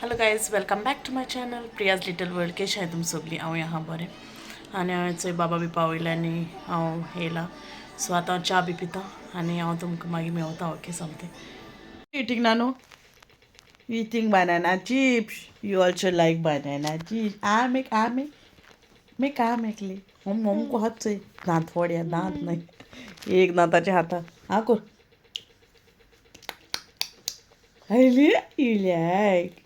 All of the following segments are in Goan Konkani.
Hello guys, welcome back to my channel Priya's little world. केश आहे तुम सगळी? हांव आहा बरें आनी हांवें चोय बाबा बी पावयलें आनी हांव येयला. सो आतां हांव च्या बी पिता आनी हांव तुमकां मागीर मेवता. ओके, सोमतें Eating, Nano? Eating banana chips. You also like banana chips. I make, I make. Make, I make ले. हम हम को हाथ से दांत फोड़िया, दांत नाही, एक दांताच्या हातात हा कर. अरे you like.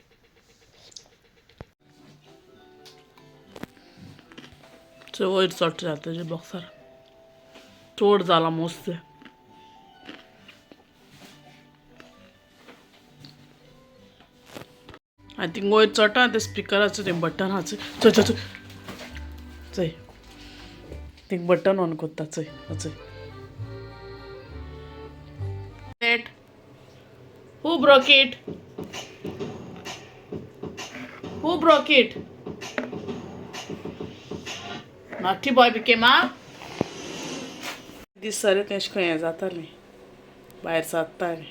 चोय वयर चोट जाता तेजे बॉक्सार चड जाला मस्त. आनी थिंग वयर चडटा ते स्पिकराचो तें बटन आहा चोय चोय चोय चोय थिंग बटन ऑन कोत्ता चोय चोय. That who broke it? Who broke it? Naughty boy became a. दीस सारे तें खंय हें जातालें भायर सादतालें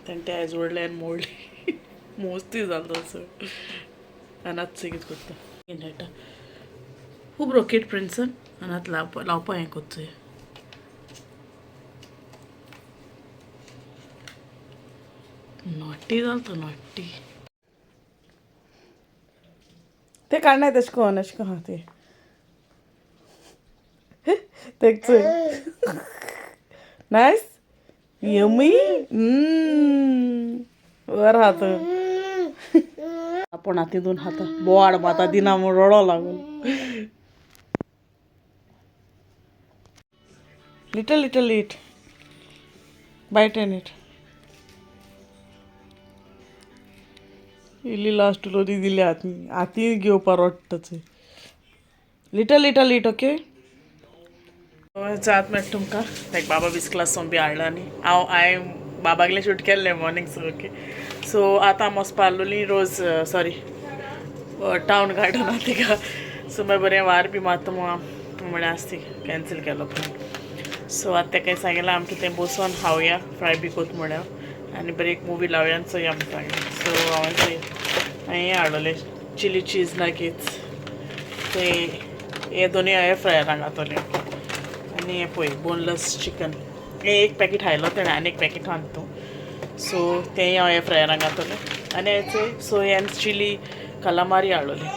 तेणें तें आयज ओडलें आनी मोडलें. मोस्ती जालो तसो आनी आतां चोय कितें करता खेळटा. Who broke it प्रिन्सन? आनी आतां लावपा लावपा हें कोत्ता. नॉटी जालो तो नॉटी. ते काडनाय तशें कोन अशें कोन ते तेक चोय. Nice, yummy. वर हात आपण हाती दोन हाता बोवाड माता दिना म्हूण रडो लागलो. Little little eat, bite and eat. इल्ली लास्ट लोरी दिली हाती हाती घेवपा रडटा. Little little eat. Okay. जात मेळटा तुमकां. लायक बाबा बिस्कला सोंपी हाडला आनी हांव हांवें बाबागेलें शूट केल्लें मॉर्निंग. सो ओके, सो आतां आमी वचपा आसलोलीं रोज सॉरी टावन गार्डन तिका. सो मागीर बरें वार बी मारता म्हूण म्हळ्यार आस ती कॅन्सल केलो प्लॅन. सो आतां तेका सांगलां आमकां तें बसून खावया फ्राय बी कोत म्हळ्यार आनी बरी एक मुवी लावया आनी चोया आमी सांगलें. सो हांवें चोय हांवें हाडलें चिली चीज नगेट्स ते हे दोनूय एअर फ्रायरान घातोले. आनी हें पळय बोनलेस चिकन हें एक पॅकेट हाडलो तेणें आनी एक पॅकेट हाडटा तूं. सो तेंय हांव एअर फ्रायरान घातलें. आनी हें सोय आनी चिली कलामारी हाडलोली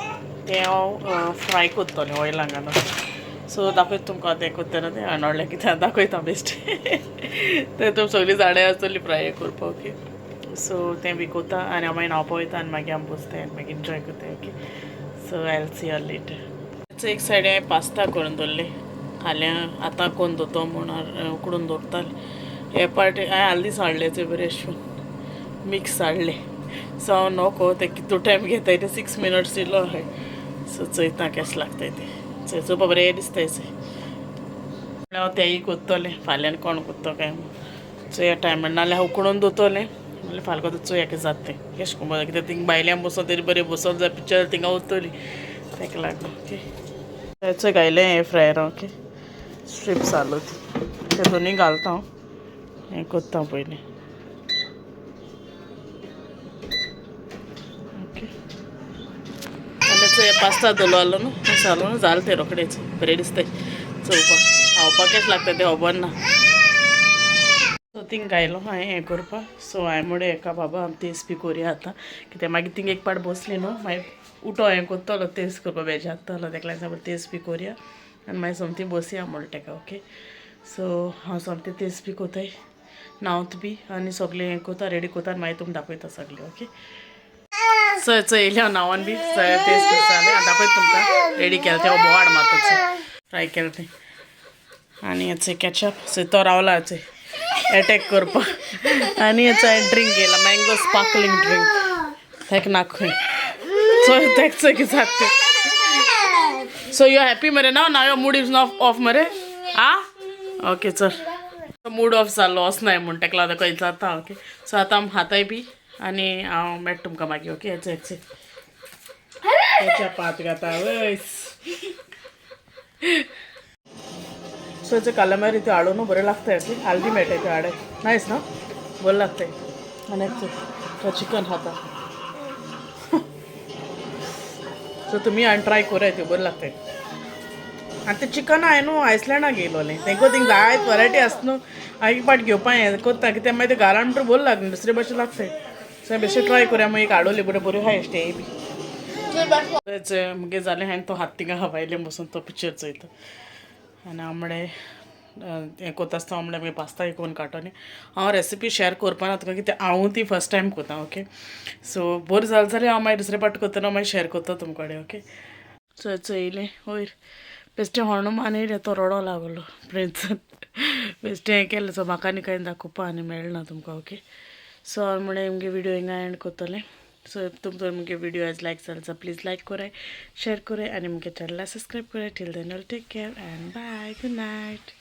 तें हांव फ्राय कोत्तोलें ऑयलान घालून. सो दाखयता तुमकां तें कोत्तना तें हाडलें कितें दाखयता बेश्टें तें तुमी सगळीं जाणां आसतलीं फ्राय करपाक. ओके, सो तें बी कोत्ता आनी हांव मागीर न्हांवपा वयता आनी मागीर आमी बसताय आनी मागीर एन्जॉय करताय. Okay, so I will see you later. एक सायड हांवें पास्ता करून दवरले फाल्यां आतां कोन्न दवरतो म्हूण उकडून दवरतालें. हे पार्टी हांवें आदले दीस हाडले चोय बरें अशें करून मिक्स हाडले. सो हांव नको तें कितू टायम घेताय तें 6 मिनट्स इल्लो आहाय. सो चोयता केशें लागताय तें चोय चोवपा बरें दिसताय चोय. हांव तेंय कोत्तोलें फाल्यां कोण कोत्तो काय म्हूण चोया टायम मेळना नाल्यार उकडून दवरतोलें म्हणल्यार फाल्यां कोत्ता चोया कितें जाता तें केशें कोन्न कित्याक थिंग भायल्यान बसोन तरी बरें बसोन जाय पिक्चर थिंगा वतली तेका लागून. ओके, चोय घायलें एअर फ्रायरान. ओके, स्ट्रिप्स हाडलो ती ते दोनूय घालता हांव हें कोत्ता पयलीं. ओके, आनी चोय पास्ता दवरलो आहलो न्हू मसालो न्हू जालें तें रोखडेंच बरें दिसताय चोवपाक. खावपाक केशें लागता तें खबर ना. सो थिंग घायलो हांवें हें करपाक. सो हांवें म्हणलें एका बाबा आमी तेस बी कोरया आतां कित्याक मागीर थिंग एक पाट बसली न्हू मागीर उठो हें कोत्तलो तेस करपाक बेज जातलो तेका लागून सांगलें तेस बी कोरया आनी मागीर सोमती बसया म्हणलें तेका. ओके, सो हांव सोमतें तेस बी कोताय न्हांवत बी आनी सगळें हें कोता रेडी कोता आनी मागीर तुमकां दाखयता सगळें. ओके, चोय चोय येयलें हांव न्हांवन बी चोय तेस बी जालें आनी दाखयता तुमकां रेडी केलें तें बोवाड मारता फ्राय केलें तें. आनी हें कॅचप चोय तो रावला चोय एटॅक करपाक. आनी हेचो ड्रिंक घेयला मँगो स्पार्कलिंग ड्रिंक तेका नाका खंय चोय तेका चोय कितें जाता तें. सो you happy मरे ना? ना your mood is not off मरे? आ ओके, चल मूड ऑफ जालो वचनाय म्हूण तेका लागून खंय जाता. ओके, सो आतां आमी खाताय बी आनी हांव मेळटा तुमकां मागीर. ओके, हेचो हेचो केचप हात घाता वयस. सो हेचो कालामारी त्यो हाडून न्हू बरें लागता. ओके, हल्दी मेळटा त्यो हाडे नायस न्हू बरें लागता. आनी तो चिकन खाता. सो तुमी आनी ट्राय कराय, त्यो बरें लागताय. आनी तें चिकन हांवें न्हू आयसलँडा घेयलोलें. तेंको थिंग जायत वरायटी आसा न्हू. हांव एक पाट घेवपा हें कोत्ता, कित्याक मागीर तें घरान म्हणटा बरें लागना, दुसरे भाशेन लागताय. सो बेश्टे ट्राय करूया. मागीर एक हाडवली, बऱ्यो बऱ्यो आहा तेय बी. मुगे जालें, हांवें तो हात थिंगा हवायले बसून तो पिक्चर चोयता. आनी हांव म्हळें हें कोत्ता आसतना हांव म्हळें मागीर पास्ता एक कोन्न काडटलें. हांव रेसिपी शेअर करपा ना तुका, कित्याक हांव ती फर्स्ट टायम कोत्ता, ओके. सो बरें जालें जाल्यार हांव मागीर दुसरे पाट कोत्तना मागीर शेअर करता तुम कडेन, ओके. सो चोयलें वयर बेश्टें हनुमान येयलें, तो रडो लागलो प्रिंसान. बेश्टें हें केलें. सो म्हाका आनी कांय दाखोवपा आनी मेळना तुमकां, ओके. सो हांव म्हळें मुगे विडियो हिंगा एंड करतलें. सो तुमचो मुगे विडियो आज लायक जालो जाल्यार प्लीज लायक कराय, शेअर कराय आनी मुगे चॅनला सबस्क्रायब कराय. Till then, take care and bye, good night.